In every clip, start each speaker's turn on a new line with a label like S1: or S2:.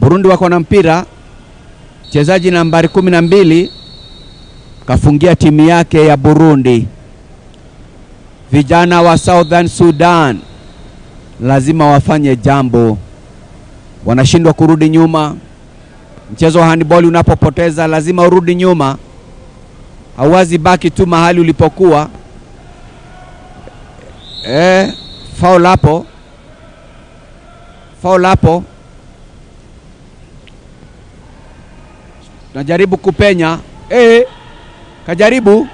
S1: Burundi wako na mpira. Mchezaji nambari 12 kafungia timu yake ya Burundi. Vijana wa Southern Sudan lazima wafanye jambo. Wanashindwa kurudi nyuma. Mchezo wa handball unapopoteza lazima urudi nyuma. Hauwezi baki tu mahali ulipokuwa. Foul hapo. Foul hapo. Najaribu kupenya. Kajaribu.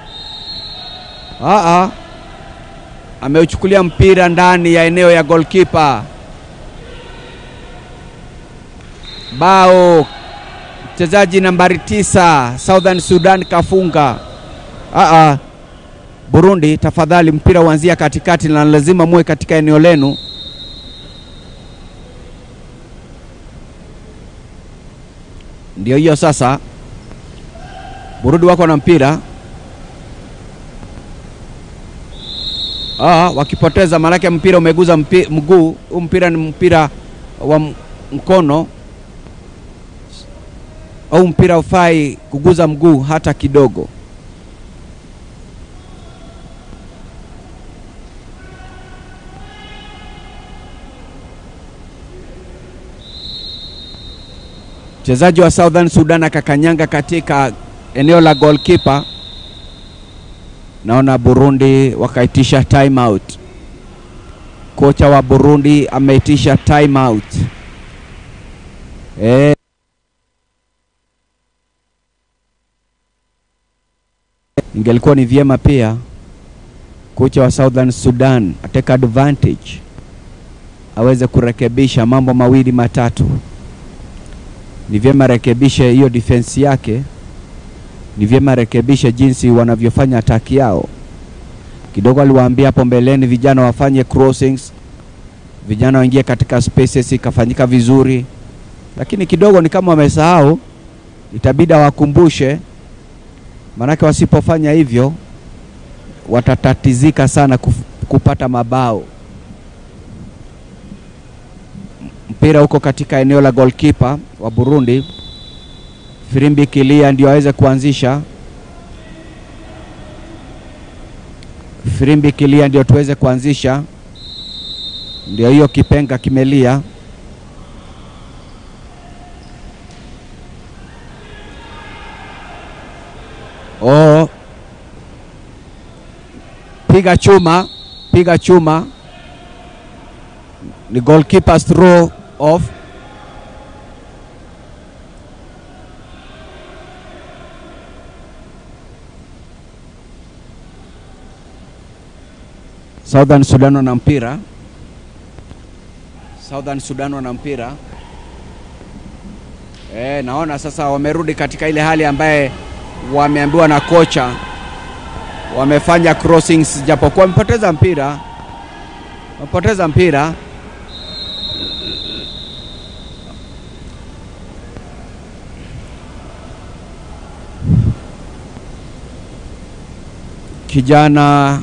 S1: Ameuchukulia mpira ndani ya eneo ya goalkeeper. Bao. Mchezaji nambari 9 Southern Sudan kafunga. Burundi tafadhali, mpira uanzia katikati na lazima muwe katika eneo lenu. Ndio hiyo sasa. Burundi wako na mpira. Wakipoteza maanake mpira umeguza mguu. Huu mpira ni mpira wa mkono. Au mpira ufai kuguza mguu hata kidogo. Mchezaji wa Southern Sudan akakanyanga katika eneo la goalkeeper. Naona Burundi wakaitisha time out. Kocha wa Burundi ameitisha time out. Ingelikuwa ni vyema pia kocha wa Southern Sudan atake advantage, aweze kurekebisha mambo mawili matatu. Ni vyema rekebishe hiyo defense yake. Ni vyema rekebishe jinsi wanavyofanya attack yao. Kidogo aliwaambia hapo mbeleni vijana wafanye crossings, vijana waingie katika spaces, ikafanyika vizuri. Lakini kidogo ni kama wamesahau, itabidi wakumbushe. Manake wasipofanya hivyo watatatizika sana kupata mabao. Mpira uko katika eneo la goalkeeper wa Burundi. Firimbi kilia ndio aweze kuanzisha. Firimbi kilia ndio tuweze kuanzisha. Ndio hiyo kipenga kimelia. Piga chuma, piga chuma. Ni goalkeeper's throw off. Southern Sudan wana mpira. Southern Sudan wana mpira. Naona sasa wamerudi katika ile hali ambaye wameambiwa na kocha. Wamefanya crossings japokuwa wamepoteza mpira. Wamepoteza mpira. Kijana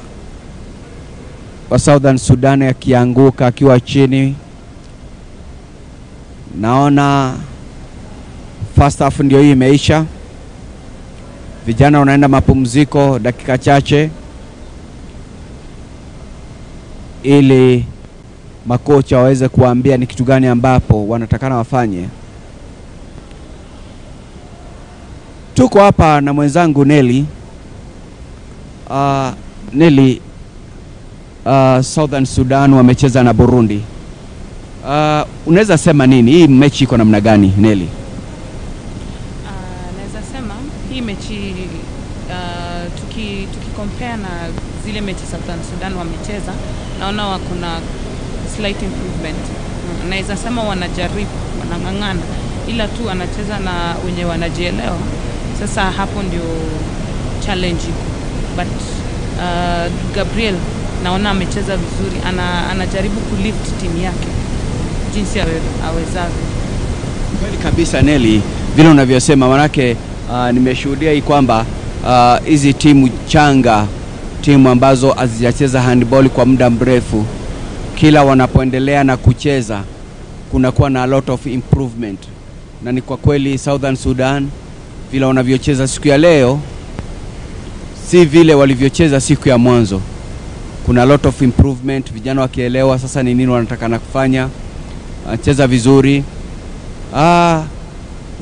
S1: wa Southern Sudan akianguka akiwa chini. Naona first half ndio hii imeisha. Vijana wanaenda mapumziko dakika chache ili makocha waweze kuambia ni kitu gani ambapo wanatakana wafanye. Tuko hapa na mwenzangu Nelly. Nelly, Southern Sudan wamecheza na Burundi. Unaweza sema nini? Hii mechi iko namna gani, Nelly?
S2: Naweza sema hii mechi tuki compare na zile mechi Southern Sudan wamecheza, naona wako na slight improvement. Naweza sema wanajaribu, wanang'ang'ana, ila tu anacheza na wenye wanajielewa. Sasa hapo ndio challenge iko. But Gabriel naona amecheza vizuri, anajaribu kulift timu yake jinsi awezavyo.
S1: Kweli kabisa Nelly, vile unavyosema, manake nimeshuhudia hii kwamba hizi timu changa, timu ambazo hazijacheza handball kwa muda mrefu, kila wanapoendelea na kucheza kunakuwa na a lot of improvement. Na ni kwa kweli Southern Sudan vile wanavyocheza siku ya leo si vile walivyocheza siku ya mwanzo. Kuna lot of improvement, vijana wakielewa sasa ni nini wanatakana kufanya, wanacheza vizuri.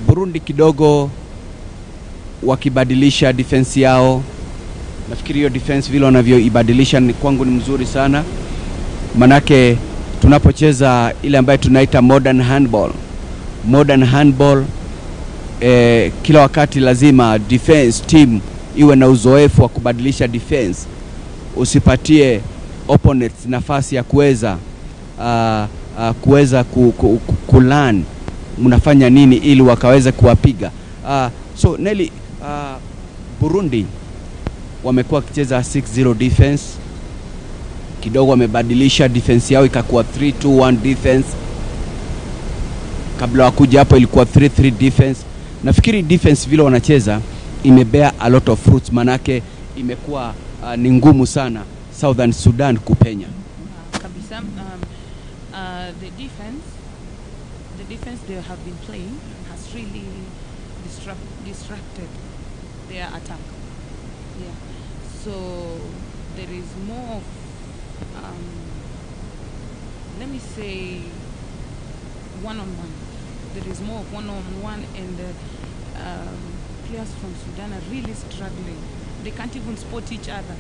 S1: Burundi kidogo wakibadilisha defense yao, nafikiri hiyo defense vile wanavyoibadilisha ni kwangu ni mzuri sana, manake tunapocheza ile ambayo tunaita modern handball, modern handball kila wakati lazima defense team iwe na uzoefu wa kubadilisha defense. Usipatie opponents nafasi ya kuweza kuweza kulearn mnafanya nini ili wakaweze kuwapiga. So Nelly, Burundi wamekuwa wakicheza 6-0 defense, kidogo wamebadilisha defense yao ikakuwa 3-2-1 defense. Kabla wakuja hapo ilikuwa 3-3 defense. Nafikiri defense vile wanacheza imebear a lot of fruits, manake imekuwa ni ngumu sana Southern Sudan kupenya.
S2: Kabisa. The defense they have been playing has really disrupted their attack. Yeah. So there is more of, let me say, one-on-one. There is more of one-on-one, and players from Sudan are really struggling. They can't even spot each other.